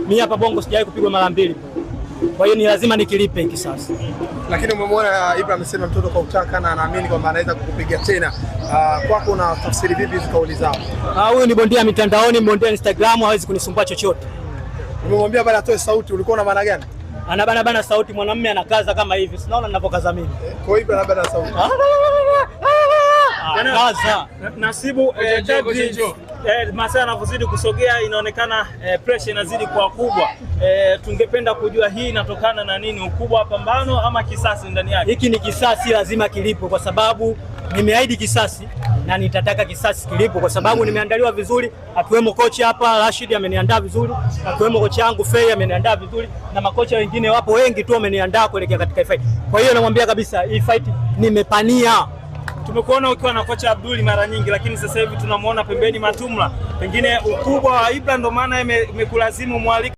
Mimi hapa Bongo sijawahi kupigwa mara mbili, kwa hiyo ni lazima nikilipe hiki sasa. Lakini umemwona Ibra amesema mtoto kwa utaka na anaamini kwamba anaweza kukupiga tena. Kwako una tafsiri vipi hizo kauli zao? Huyu ni bondia mitandaoni, bondia Instagram, hawezi kunisumbua chochote. Umemwambia bado atoe sauti, ulikuwa na maana gani? Anabana bana sauti, mwanamume anakaza kama hivi, si unaona ninavyokaza mimi. Kwa hiyo Ibra anabana sauti. Kaza. Nasibu, kadri masaa yanavyozidi kusogea inaonekana pressure inazidi kuwa kubwa. Tungependa kujua hii inatokana na nini, ukubwa wa pambano ama kisasi ndani yake? Hiki ni kisasi, lazima kilipwe, kwa sababu nimeahidi kisasi na nitataka kisasi kilipwe, kwa sababu nimeandaliwa vizuri, akiwemo kocha hapa Rashid ameniandaa vizuri, akiwemo kocha yangu Fei ameniandaa vizuri, na makocha wengine wapo wengi tu wameniandaa kuelekea katika hii fight. Kwa hiyo namwambia kabisa hii fight nimepania. Tumekuona ukiwa na kocha Abduli mara nyingi, lakini sasa hivi tunamuona pembeni Matumla. Pengine ukubwa wa Ibra ndo maana imekulazimu mwalike.